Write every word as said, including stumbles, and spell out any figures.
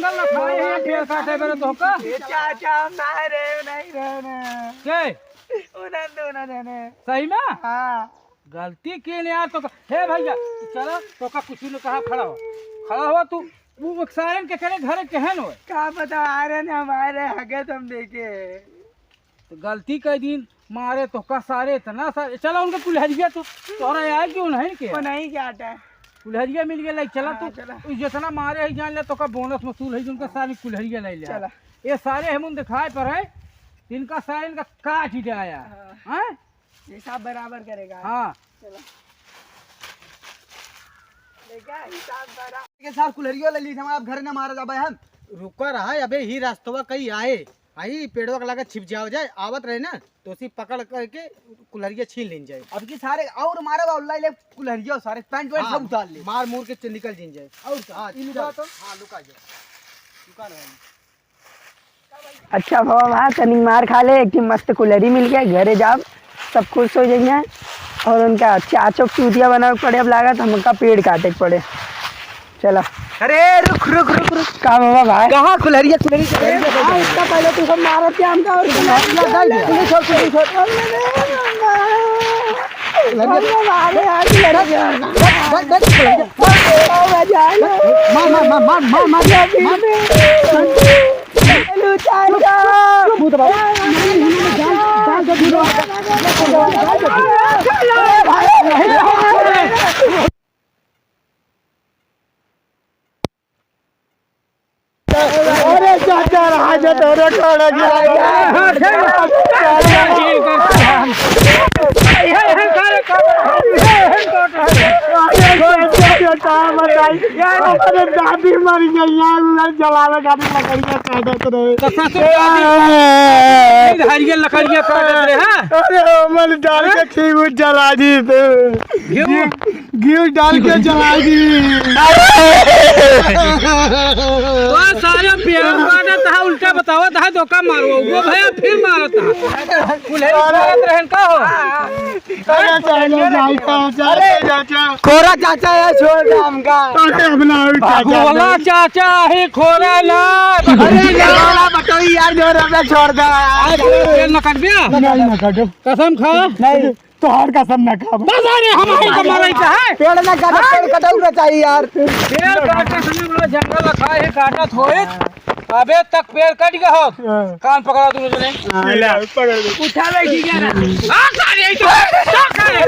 जंगल न खाए हैं, पेड़ काटे बरे तोहका। ए चाचा, हम ना रहे, नहीं रहे ना। के? उन्हें दो ना जाने। सही में? हाँ। गलती के ने यार तोहका। हे भैया, चला, तोहका कुछ न कहा, खड़ा हो। खड़ा हो तू, वो सारन के करे घरे केहन होए? का पता, आ रहे ने हमारे हगे तुम देखे। तो गलती कइ दिन मारे तोहका सारे, इतना सारे। चला उनके कुल्हरिया तू, तोहरा यार क्यों नहीं के? वो नहीं क्या आटा है? कुल्हरिया मिल गया, चला हाँ, तू। चला। तू जितना मारे ही जान ले, तोहका बोनस वसूल है, उनका सारी कुल्हरिया ले ले। चला। ये सारे हम उन दिखाए पर है, इनका सारे इनका काट ही जाया। हाँ। हैं? हिसाब बराबर करेगा। हाँ। चला। देखा, हिसाब बराबर। के साथ कुल्हरियो ले ली, हम आप घर न मारा जाबे हम। रुका रहा, अबे ही रास्तवा कहीं आए। आई पेड़वा के लगे छिप जाओ जाए, आवत रहे ना, तो उसी पकड़ करके कुल्हरिया छीन लेन जाए। अब की सारे और मारा बा, उल्ला ले कुल्हरिया सारे पैंट वैंट हाँ, सब उतार ले। मार मूर के च-, निकल जिन जाए। और का? हाँ, ई लुका चल। तो। हाँ, लुका जाए। लुका रहा है। अच्छा बाबा, वहाँ तनिक मार खा ले, एक ठे मस्त कुल्हरी मिल गया, घरे जाब, सब खुश हो जाइए। और उनका चाचो चूतिया बनावे के पड़े, अब लागत हमका पेड़ काटे के पड़े। चला। अरे रुक, रुक, रुक, रुक। का बाबा भाई? कहाँ कुल्हरिया, कुल्हरिया? अरे हाँ, इसका पहले तू सब मारो क्या हमका और कुल्हरिया डाल दे। कुल्हरिया छोड़, कुल्हरिया छोड़। कुल्हरिया। अरे यार, कुल्हरिया। बैठ, बैठ, बैठ, कुल्हरिया। ओ, मजा आ गया। मार, मार, मार। चलो, चाचा। मुंह दबा। डाल, डाल दे, डाल दे। अरे चाचा, राज तोरे कोड़े गिरा। अरे चाचा, का बताई? अरे दादी मर गई यार, उधर जलावे खातिर लकड़िया काटत रहे। तो ससुर दादी हरियर लकड़िया काटत रहे, हाँ? अरे हमर डाल के खीर जला दी तू। घी घी डाल के जला दी। तो सारे पेड़ काटत है, उल्टा बतावत है, धोखा मारो। वो भैया फिर मारत है। कुल्हरी मारत रहन का हो? अरे चाचा, चाचा, चाचा। खोरा चाचा है, छोड़ दे हमका। अरे हम ना हो चाचा। भोला चाचा है, खोरा ना। अरे खोरा बटोई यार, जो रहा छोड़ दे। आज पेड़ न कटबिया? नहीं, ना काटो। कसम खा। नहीं। तोहार कसम ना खाब। बस अरे, हमारे को मारे का है? पेड़ ना काटे, पेड़ कटाऊ ना चाहिए यार। पेड़ काटे से बड़ा जंगल रखा है, काटत होए। अबे तक पेड़ कट गया हो। हाँ। कान पकड़ा तू जने। हाँ, ले, पकड़ दे। उठा ले, ठीक है ना? हाँ, सारे, तो, तो करे।